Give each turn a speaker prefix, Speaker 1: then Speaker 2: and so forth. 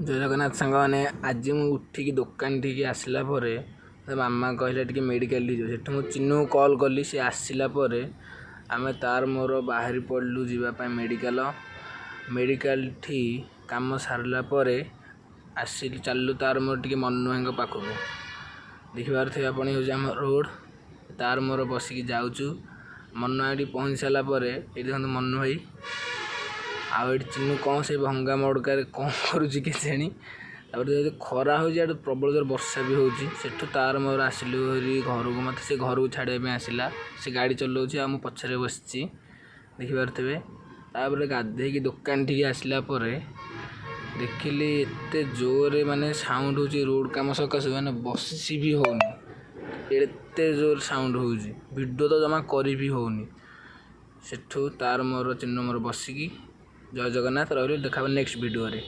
Speaker 1: ଜୟ ଜଗନ୍ନାଥ ସାଙ୍ଗମାନେ। ଆଜି ମୁଁ ଉଠିକି ଦୋକାନ ଠିକି ଆସିଲା ପରେ ମୋତେ ମାମା କହିଲା, ଟିକେ ମେଡ଼ିକାଲ ଯିବ। ସେଠୁ ମୁଁ ଚିନୁକୁ କଲ୍ କଲି। ସେ ଆସିଲା ପରେ ଆମେ ତାର ମୋର ବାହାରି ପଡ଼ିଲୁ ଯିବା ପାଇଁ ମେଡ଼ିକାଲ। ମେଡ଼ିକାଲଠି କାମ ସାରିଲା ପରେ ଆସିଲି, ଚାଲିଲୁ ତାର ମୋର ଟିକେ ମନୁ ଭାଇଙ୍କ ପାଖକୁ। ଦେଖିପାରୁଥିବେ ଆପଣ, ହେଉଛି ଆମ ରୋଡ଼। ତାର ମୋର ବସିକି ଯାଉଛୁ। ମନୁ ଭାଇଠି ପହଞ୍ଚି ସାରିଲା ପରେ ଏଇଠି ଦେଖନ୍ତୁ ମନୁ ଭାଇ ଆଉ ଏଠି ଚିନୁ କ'ଣ ସେ ଭଙ୍ଗା ମଡ଼କାରେ କ'ଣ କରୁଛି କେଜାଣି। ତାପରେ ଯେହେତୁ ଖରା ହେଉଛି, ଆଡ଼େ ପ୍ରବଳ ଜୋର ବର୍ଷା ବି ହେଉଛି। ସେଠୁ ତାର ମୋର ଆସିଲୁ ହେରି ଘରକୁ। ମୋତେ ସେ ଘରକୁ ଛାଡ଼ିବା ପାଇଁ ଆସିଲା। ସେ ଗାଡ଼ି ଚଲାଉଛି ଆଉ ମୁଁ ପଛରେ ବସିଛି, ଦେଖିପାରୁଥିବେ। ତାପରେ ଗାଧେଇକି ଦୋକାନ ଠିକି ଆସିଲା ପରେ ଦେଖିଲି ଏତେ ଜୋରରେ ମାନେ ସାଉଣ୍ଡ ହେଉଛି ରୋଡ଼ କାମ ସକାଶେ, ମାନେ ବସି ବି ହେଉନି। ଏତେ ଜୋର ସାଉଣ୍ଡ ହେଉଛି, ଭିଡ଼ିଓ ତ ଜମା କରି ବି ହେଉନି। ସେଠୁ ତାର ମୋର, ଚିନୁ ମୋର ବସିକି। ଜୟ ଜଗନ୍ନାଥ, ରହିଲି, ଦେଖା ହେବ ନେକ୍ସଟ ଭିଡ଼ିଓରେ।